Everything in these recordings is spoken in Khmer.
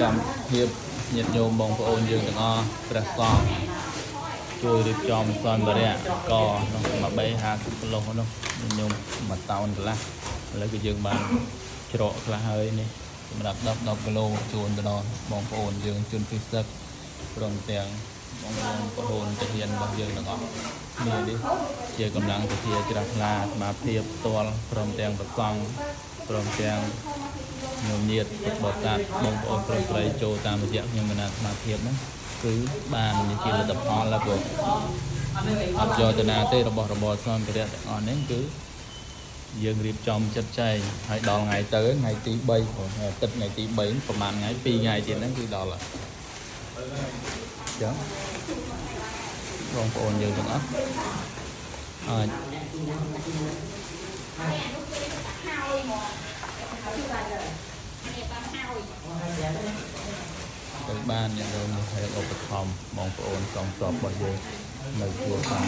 កម្មភាពញាតិញោមបងប្អូនយើងទាំងអស់ព្រះសង្ឃជួយរៀបចំសម្ភារៈកនោះមួយបី50គីឡូនោះញាតិញោមមួយតោនកន្លះឥឡូវគឺយើងបានច្រកខ្លះហើយនេះសម្រាប់10 10គីឡូជូនទៅដល់បងប្អូនយើងជនពិសេសព្រមទាំងបងប្អូនទាហានរបស់យើងទាំងអស់គ្នានេះជាកម្លាំងសទ្ធាជ្រះថ្លាសមាភាពផ្ទាល់ព្រមទាំងប្រសង់ព្រមទាំង ញោមញាតពុទ្ធបរិស័ទបងប្អូនប្រុសស្រីចូលតាមរយៈខ្ញុំគណៈសមាធិហ្នឹងគឺបានជាលទ្ធផលแล้วក៏អត់យកទៅណាទេរបស់របរសម្ភារៈទាំងអស់ហ្នឹងគឺយើងរៀបចំចិត្តចែងហើយដល់ថ្ងៃទៅថ្ងៃទី3ព្រោះថ្ងៃអាទិត្យថ្ងៃទី3ប្រហែលថ្ងៃ2ថ្ងៃទៀតហ្នឹងគឺដល់ហើយអញ្ចឹងបងប្អូនយើងទាំងអស់អាចទៅបានអ្នកញោមនេះហើយឧបត្ថម្ភបងប្អូនកងទ័ពរបស់យើងនៅជួរខាង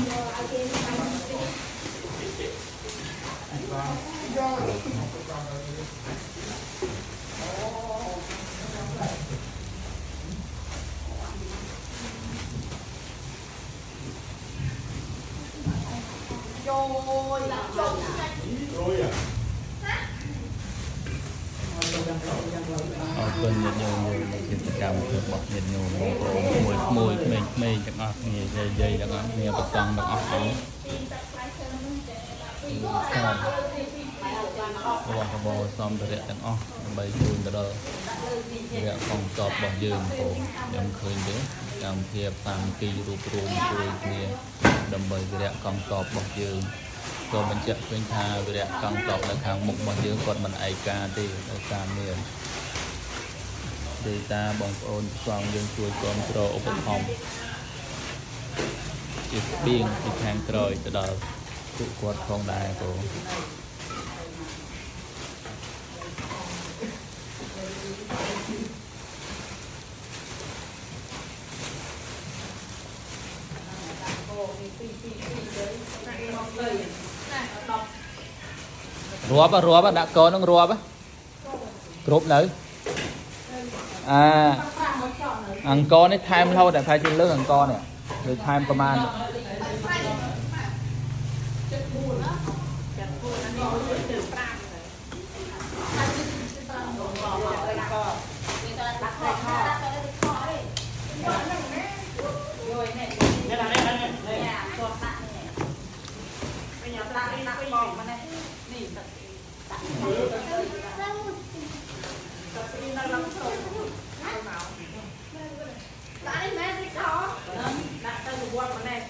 អរគុណញាតិញោមយើងនៅជាសកម្មភាពរបស់ញាតិញោមបងប្អូនក្មួយក្មួយក្មេងក្មេងទាំងអស់គ្នាយាយយាយទាំងអស់គ្នាប្រសង់ទាំងអស់អង្គរបស់របរសម្ភារៈទាំងអស់ដើម្បីជូនទៅដល់វគ្គកងទ័ពរបស់យើងបងប្អូនខ្ញុំឃើញទេកម្មភាពសាមគ្គីរួបរวมជួយគ្នាដើម្បីវរៈកងទ័ពរបស់យើងក៏បញ្ជាក់ឃើញថាវរៈកងទ័ពនៅខាងមុខរបស់យើងគាត់មិនឯកាទេដោយសារមាន ទេតាបងប្អូនសង្ឃយើងជួយគ្រប់គ្រងឧបត្ថម្ភជាស្បៀងពីខាងក្រោយទៅដល់ពួកគាត់ផងដែរបងរាប់រាប់ដាក់កូននឹងរាប់គ្រប់នៅអាអង្គនេះថែមរហូតតែប្រហែលជាលើសអង្គនេះឬថែមប្រមាណ